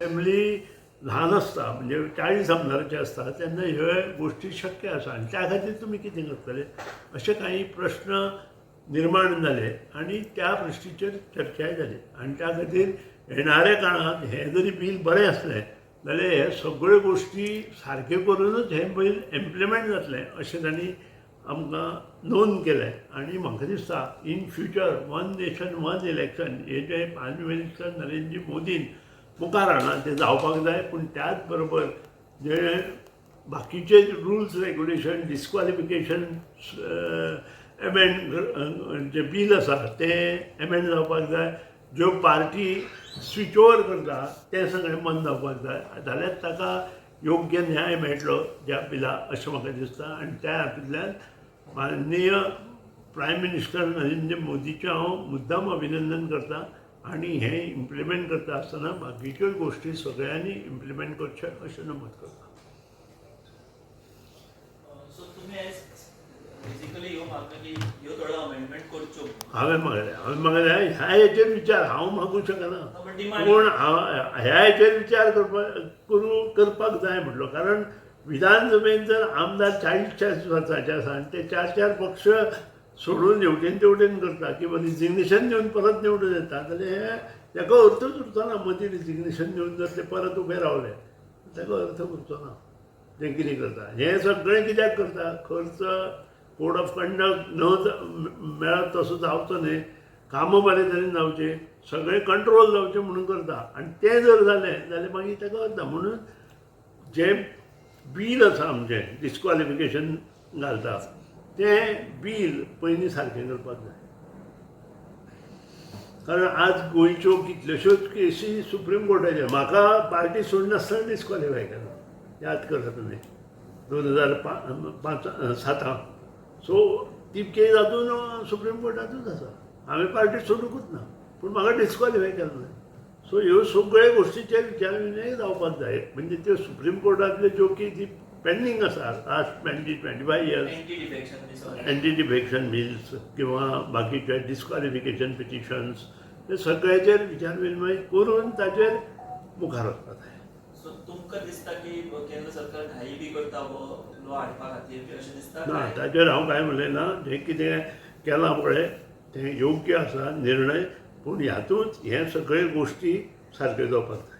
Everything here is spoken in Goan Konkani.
असेंब्ली ल्हान आसता, म्हणजे 40 आमदाराचे आसता, तेन्ना ह्यो गोश्टी शक्य आसा आनी त्या खातीर तुमी कितें करतले अशे काही प्रश्न निर्माण जाले आनी त्या प्रश्नीचेर चर्चाय जाली. आनी त्या खातीर येणाऱ्या काळांत हें जरी बील बरें आसलें जाल्यार हे सगळ्यो गोश्टी सारक्यो करुनूच हें बील इम्प्लिमेंट जातलें अशें तांणी आमकां नोंद केलें. आनी म्हाका दिसता in future one nation one election हे जें प्रायम मिनिस्टर नरेंद्र मोदीन मुखार हाडलां तें जावपाक जाय, पूण त्याच बरोबर जे बाकीचे रुल्स रेगुलेशन, डिस्क्वॉलिफिकेशन एमेंड जे बील आसा तें एमेंड जावपाक जाय. ज्यो पार्टी स्विच ओवर करता तें सगळें बंद जावपाक जाय, जाल्यार ताका योग्य न्याय मेळटलो ज्या बिला अशें म्हाका दिसता. आनी त्या हातूंतल्यान माननीय प्रायम मिनिस्टर नरेंद्र मोदीचें हांव मुद्दाम अभिनंदन करता आनी हें इम्प्लिमेंट करता आसतना बाकीच्योय गोश्टी सगळ्यांनी इम्प्लिमेंट करच्यो अशें नमूद करता. सो तुम्ही आयज बेसिकली ह्यो मागण्यो की ह्यो थोड्यो अमेंडमेंट करच्यो? हांवें मागलें, ह्या हेचेर विचार हांव मागूंक शकना. पण डिमांड. पूण हांव ह्या हेचेर विचार करपाक जाय म्हटलो, कारण विधानसभेन जर आमदार 40 40 वर्सांचे आसा आनी ते चार चार पक्ष सोडून हेवटेन तेवटेन करता किंवा रिजिग्नेशन दिवन परत निवडून येता जाल्यार हे ताका अर्थूच उरचो ना. मदीं रिजिग्नेशन दिवन जर ते परत उबे रावले, ताका अर्थ उरचो ना. तें कितें करता, हें सगळें कित्याक करता? खर्च, कोड ऑफ कंडक्ट न मेळत तसो जावचो न्हय, कामां बरे तरेन जावचें, सगळें कंट्रोल जावचें म्हणून करता. आनी तें जर जालें जाल्यार मागीर ताका अर्थ. म्हणून जें बील आसा आमचें, डिस्क्वॉलिफिकेशन घालता, तें बील पयलीं सारकें करपाक जाय, कारण आज गोंयच्यो कितल्योश्योच केसी सुप्रीम कोर्टाचेर. म्हाका पार्टी सोडनासतना डिस्क्वॉलिफाय केला, याद करा तुमी, 2005 7. सो ती केस अजून सुप्रीम कोर्टातूच आसा. हांवें पार्टी सोडुंकूच ना, पूण म्हाका डिस्क्वॉलिफाय केलें. सो ह्यो सगळ्यो गोश्टीचेर विचार विनिमय जावपाक जाय. म्हणजे त्यो सुप्रीम कोर्टांतल्यो ज्यो की पेंडींग आसा लास्ट 20-25 years, anti defection बी सगळें. एंटी डिफेक्शन बिल्स किंवा बाकीचे डिस्क्वॉलिफिकेशन पिटिशन्स, ते सगळ्याचेर विचार विनिमय करून ताचेर मुखार वचपाक जाय. सो तुमकां दिसता की केंद्र सरकार घाई बी करता हो लॉ हाडपा खातीर बी अशें दिसता ना. काय? ताचेर हांव कांय उलयना. जें कितें केलां पळय तें योग्य आसा निर्णय, पूण हातूंत हे सगळे गोश्टी सारक्यो जावपाक जाय.